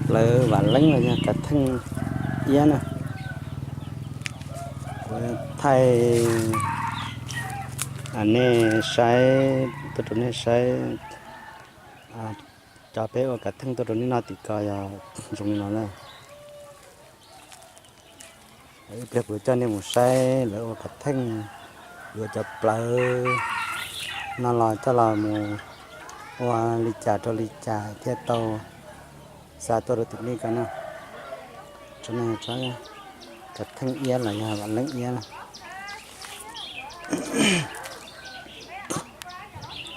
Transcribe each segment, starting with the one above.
Plawv vam leeb los yog kav theej iab na. Kuv thaij nej saib, tuaj rau nej saib, cov peb ua kav theej tuaj rau nej noj tim ko yog zoo li no na. Ib pliag kuv coj nej mus saib lawv ua kav theej, yuav cov plawv no los coj los mus ua li cas rau li cas thiaj tau xa tuaj rau tim nej ko na. Tsob no tsob kav theej iab los yog vam leeb iab na.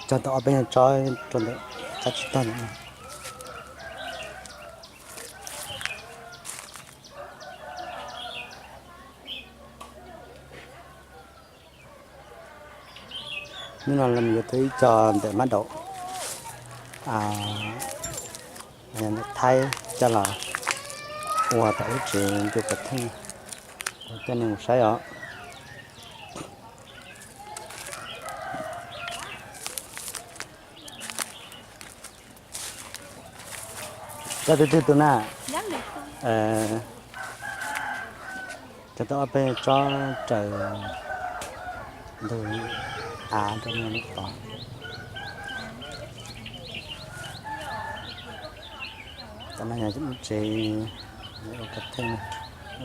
Cog tau ob peb nyuag tsob rau ntawm qab tsib taug ntawm no. Hnub no lawv mus yuav tau ib co ntawm mab daum ntawm Thaib coj los ua tom lub tsev ncu kav theej, coj nej mus saib os. Cov twg twg tus na? Cov tau ob peb tsob raws ntug av rau no lub tod. Cov no yog lub tsev ua kav theej,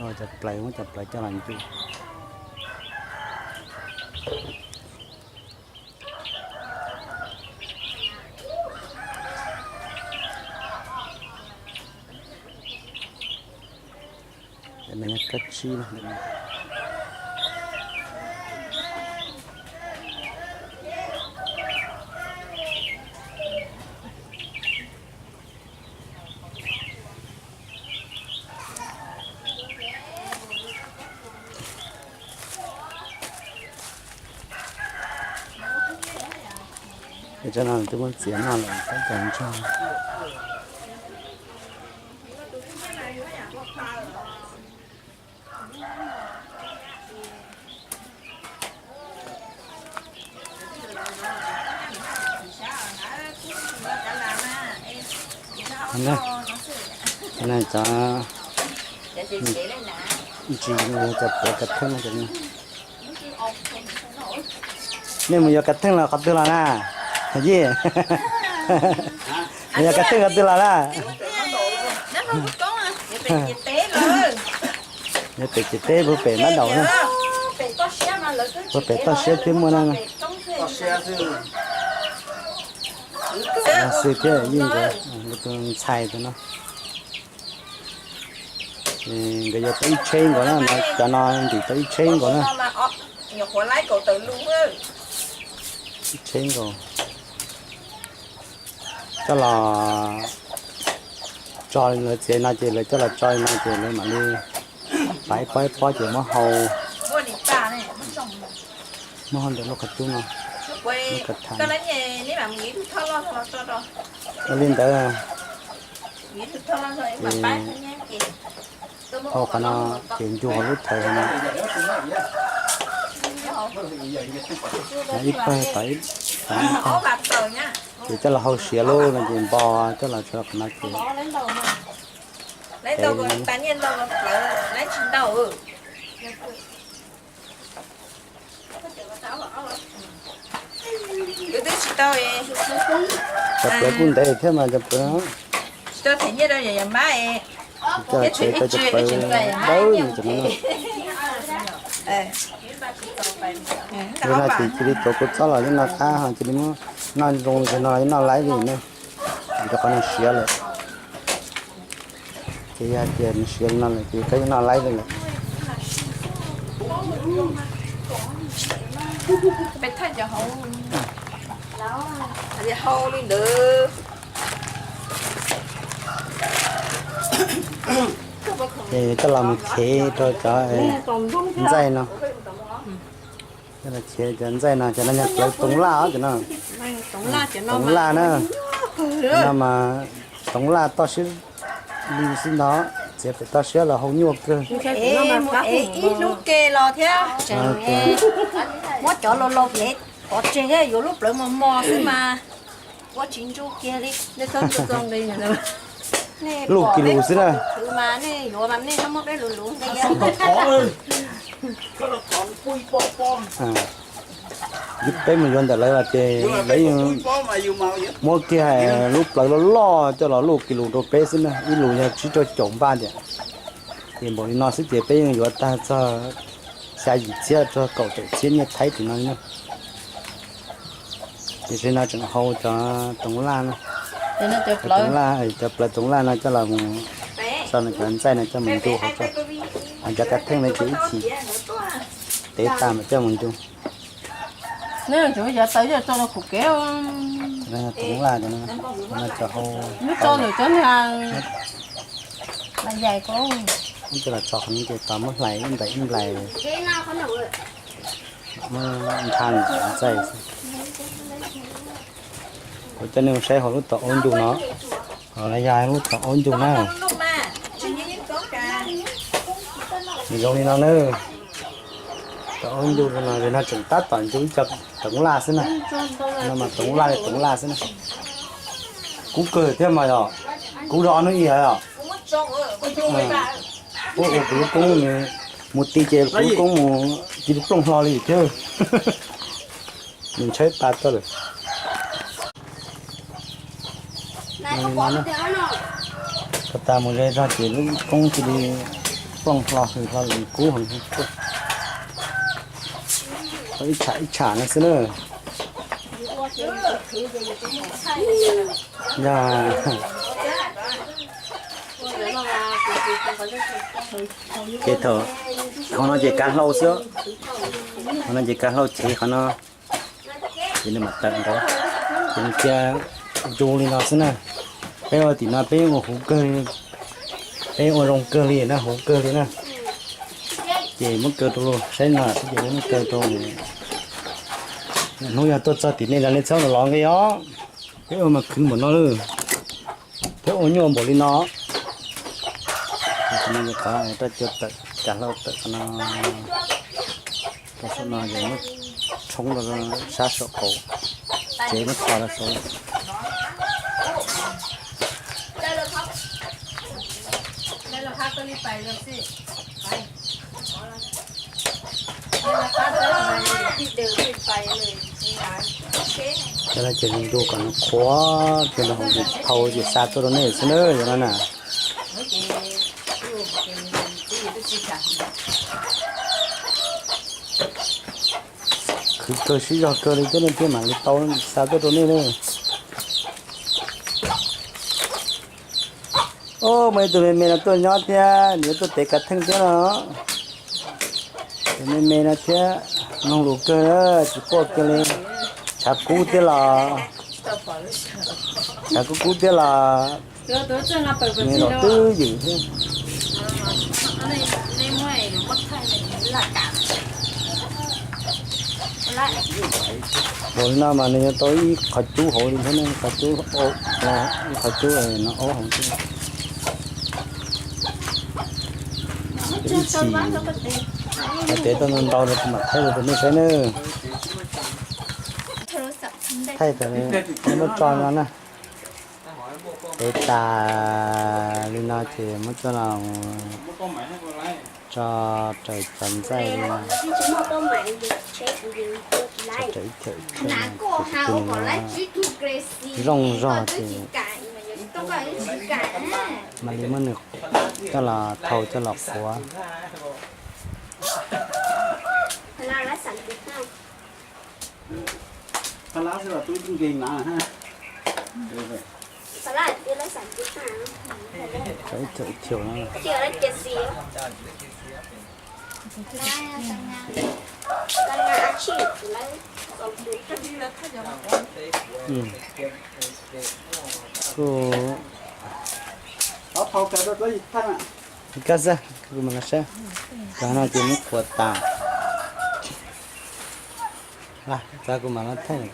ua cov plawv, muab cov plawv coj los ncu. Kab tsib. Cov no twb muab txiav noj lawm, tab cov ntsog. Cov ntsis cov plawv kav theej no. Nej mus yuav kav theej los qhov twg los na? Yij, mus yuav kav theej qhov twg los na? Yuav pem ciam teb, puag pem mab daum na. Puag pem toj siab twb muaj na. Xwb thiab yeej nkawd, tus ntxhais tus no. Nkawd yuav tau ib tsheb nkaus na, cov no ntim tau ib tsheb nkaus na. Ib tsheb nkaus. Coj los tso lawv txiav no ces lawv coj los tso li no ces lawv mam li faib ib pob ib pob ces muab hau, muab hau ntawm lub qhov cub no. Ua li ntawd ces hau qhov no ces ncu hauv lub thawv no. Ib pawg, ces coj los hau siav lub no ces npo coj los tso qhov no ces cov plawv kuj ntev thiab mas cov plawv. Coj tsev tau cov plawv dawb no. Li no ces cia li tuav kua txob los yeej noj qab, ho cia li muab noj zoo li no yeej noj laib li ne. Vim rau qhov nws siav lawm. Ces yog tias nws siav li no lawm ces koj yeej noj laib li lawm. Hau li ntawd. Ces coj los mus chev rau cov ntxaij no. Coj los chev cov ntxaij no, cov no yog plawv toov laj os, cov no toov laj na. No mas toov laj toj siab li xwb ntag, txiav pem toj siab los hau nyuaj kawg. Ib lub ke los thiab, muab cov laus laus pov tseg thiab, yuav lub plawv mos mos xwb mas. Ua tsis ntsuj kiag li, nej txhob ntsuj txo nqi. Luj kis lus xwb na. Khwv mas nej yuav mas nej txhob muab peb lus luv nqi. Peb mus yuav ntawm lawv los ces lawv yeej muab kiag lub plawv loj loj coj los luj kis lus rau peb xwb na, ib lus yog tsib rau caum npaj tiam. Ces npaum li no xwb ces peb yeej yuav tag txog xya yim txhiab rau kaum tawm txhiab nyiaj Thaib tim no li na. Ces tam sim no tseem hau cov toov laj no, cov plawv toov laj no coj los mus, sau no cov ntxaij no coj mus ntu hauv, hauv cov kav theej no ces ib chim tev tas mas coj mus ntu. Toov laj no cov hau, coj los tso qhov no ces tau muab hlais ib nplais ib nplais, muab ntha ntxaij xwb. Kuv coj nej mus saib hauv lub tom aub ncu no, los yog lub tom aub ncu na. Nws zoo li no na. Tom aub ncu no, no tseem tab tom ncu ib co toov laj xwb na. No mas toov laj li toov laj xwb na. Kub kawg thiab mas yog, kub rau ob hnub ib yam os. Ua kuv lub koob mus ti ces kuv lub koob mus ci plooj hlo li thiab. Nws ntshaib pa tuaj lawm. Tau tas mus ze zog ces lub koob cia li plooj hlo hws hlo li kub heev. Ib tsham ib tsham no xwb na. Yog ces thaum, qhov no ces kav hlau xwb, qhov no ces kav hlau chev qhov no. Ces nws mam tawm nrad, ces nws cia ncu li no xwb na. Peb ua tim no peb ua huv kawg li, peb ua zoo kawg li na, huv kawg li na. Ces muab kaw rau saib no xwb ces peb muab kaw rau. Hnub yog tuaj txog tim nej los nej txhob los nqi os. Peb ua mas khwv npaum no lawm, peb ua nyuaj npaum li no. Qhov no yog qhov raj cua tawm, kav hlau tawm qhov no. Rau saum no yog muab tshoob rau sab saum qaum, ces muab tho rau saud. Cov no ces nws ntu kom nws qhuav, ces nws hauv ces thau ces xa tuaj rau nej xwb na, yog no na. Khwv kawg sib zog kawg li thiab nej thiaj mam li tau xa tuaj rau nej na. Ub, muaj ib tug me me no tuaj nyob thiab, nws yuav tuaj tev kav theej thiab no. Tus me me no thiab, mloog lus kawg, tsis quaj kiag li. Tshav kub thiab los, tshav kub kub thiab los, nws los twb ywm thiab. Ua li no mas nws yuav tau ib qhov cub hauv li thiab, qhov cub, ib qhov cub no aub hauv thiab. Ib chim, hais tias tau ntau ntau no kuv mam thaij rau nej saib nawb. Thaij tas, muab tso no na. Tev tas li no ces muab coj los tso raws cov ntxaij li no. Tso raws ib thiam ib thiam, zoo zog ces mam li muab nws coj los thau coj los qhuav. Ib thiam ib thiam no. Kuv, koj xav kuv mam los saib. Cov no ces muab qhuav tas. Xav kuv mam los thaij.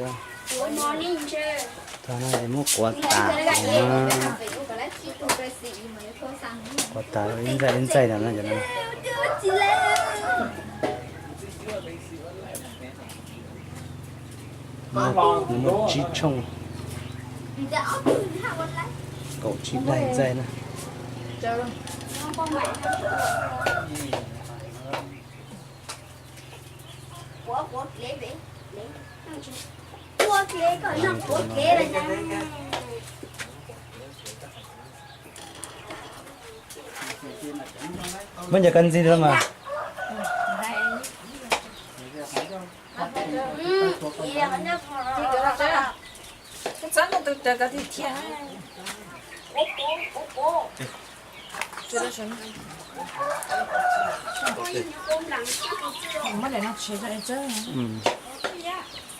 Cov no ces muab qhuav tas. Qhuav tas ib ntxaij ib ntxaij no cov no. Nws muaj tsib tshooj. Kaum tsib daim ntxaij na. Muab cov kab ntxig rau mas.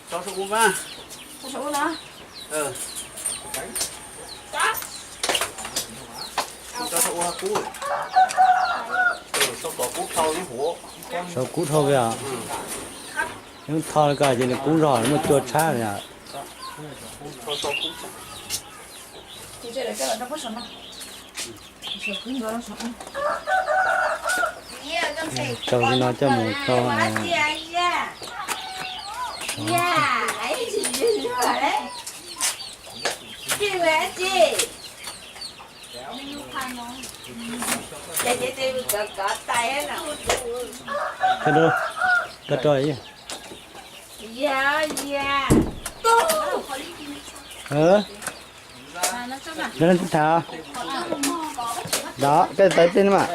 Tso saum ub mas. Tso saum ub no. Tso saum ub ha kub. Sau kub dhau li huv. Sau kub dhau li os. Yeej tho li ko ces nws kub zog muaj cua tshab li os. Tsaus li no coj mus rau, Tham, đó, cái tới tin mà.